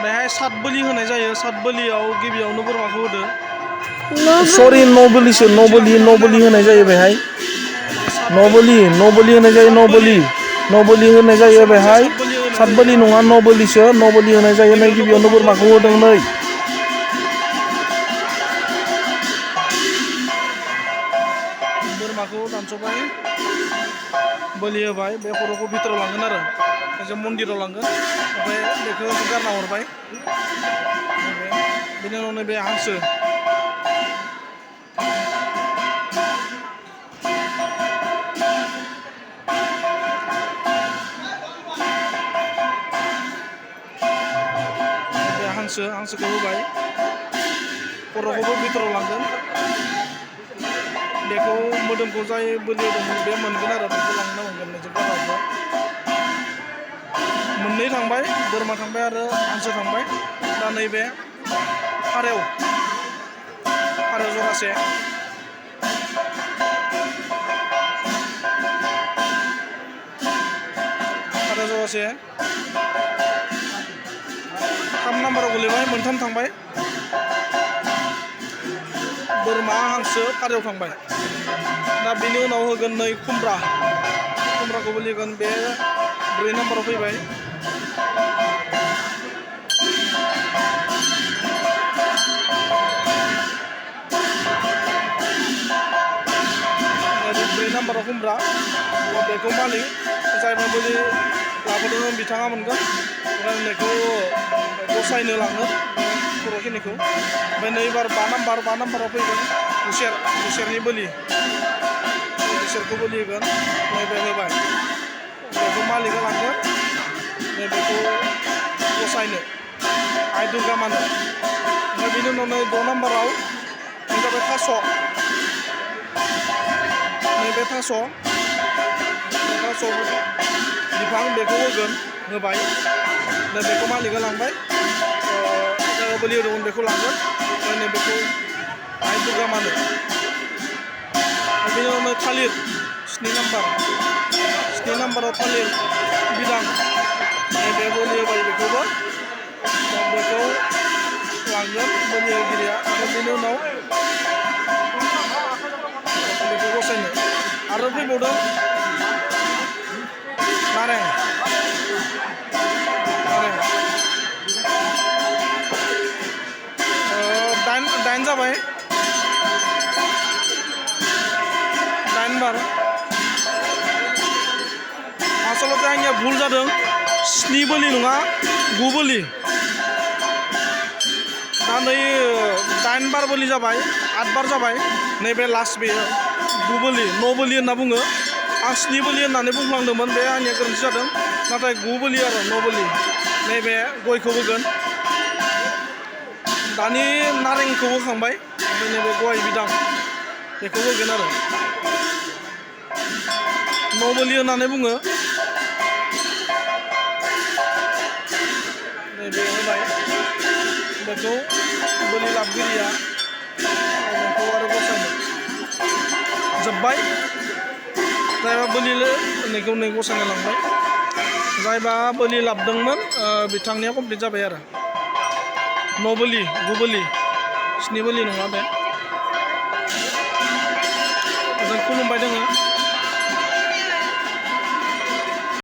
बेहाय सात बोलि होनाय जायो। सात बोलियाव गिबियावनो बोरमाखौ होदो। सरि नबलिसो नबलि होनाय जायो बेहाय। नबलि होनाय जायो नबलि होनाय जायो बेहाय। सात बोलि नङा नबलिसो नबलि होनाय जायो। नै गिबियावनो बोरमाखौ होदों नै। बोरमाखौ दानस'बाय बोलि होबाय बे खर'खौ भितराव लांगोन आरो जों मन्दिराव लांगोन ओमफ्राय बेखौ गारना हरबाय। बेनि उनाव नैबे हांसो हांसोखौ होबाय खर'खौबो भितराव लांगोन। बेखौ मोदोमखौ जाय बोलि होदोंमोन बे मोनगोन आरो बेखौ लांनो मोनगोन नोंजों गारहरबाय। मोननै थांबाय बोरमा थांबाय आरो हांसो थांबाय। दा नैबे फारौ जरासे थाम नाम्बाराव गोलैबाय मोनथाम थांबाय। बोरमा हांसो फारौ थांबाय। दा बेनि उनाव होगोन नै खुमब्राखौबो होगोन बे 4 नाम्बाराव फैबाय। नाम्बाराव खुमब्रा बेखौ मालिक जायबा बोलि लाबोदोंमोन बिथाङा मोनगोन। बेखौ गसायनो लाङो खर'खिनिखौ। ओमफ्राय नैबार 5 नाम्बाराव फैगोन खुसेरनि बोलि। खुसेरखौ बोलि होगोन नैबे होबाय बेखौ मालिकआ लांगोन। नैबेखौ गसायनो आइ दुर्गा मानो। ओमफ्राय बेनि उनाव नै 6 नाम्बाराव जाबाय थास' नैबे थास' बिफां बेखौ होबाय। दा बेखौ मालिकआ लांबाय बोलि होदोंमोन बेखौ लांगोन। ओमफ्राय बेखौ आइ दुर्गा मानो। बेनि उनाव थालिर 7 नाम्बाराव थालिर बिदां नैबे बोलि होबाय बेखौबो बेखौ लांगोन बोलि होगिरिया। आरो बेनि उनाव बेखौ गसायनो आरो फैबावदों नारें 8 जाबाय। 8 बार आसलथे आंनिया भुल जादों 7 बोलि नङा 9 बोलि। दा नै 8 बार बोलि जाबाय 8 बार जाबाय। नैबे लास्ट बेयो 9 बोलि होनना बुङो। आं 7 बोलि होननानै बुंफ्लांदोंमोन बे आंनिया गोरोन्थि जादों। नाथाय 9 बोलि आरो 9 बोलि। नैबे गयखौ होगोन। दानि नारेंखौ होखांबाय। ओमफ्राय नैबे गय बिदां बेखौ होगोन आरो 9 बोलि होननानै बुङो। नैबे होबाय बेखौ बोलि लाबगिरिया बेखौ आरो गसायनो जोब्बाय। जायबा बोलि होनायखौ नै गसायनो लांबाय। जायबा बोलि लाबदोंमोन बिथांनिया कमप्लिट जाबाय आरो 9 बोलि 9 बोलि 7 बोलि नङा बे। जों खुलुमबाय दोङो।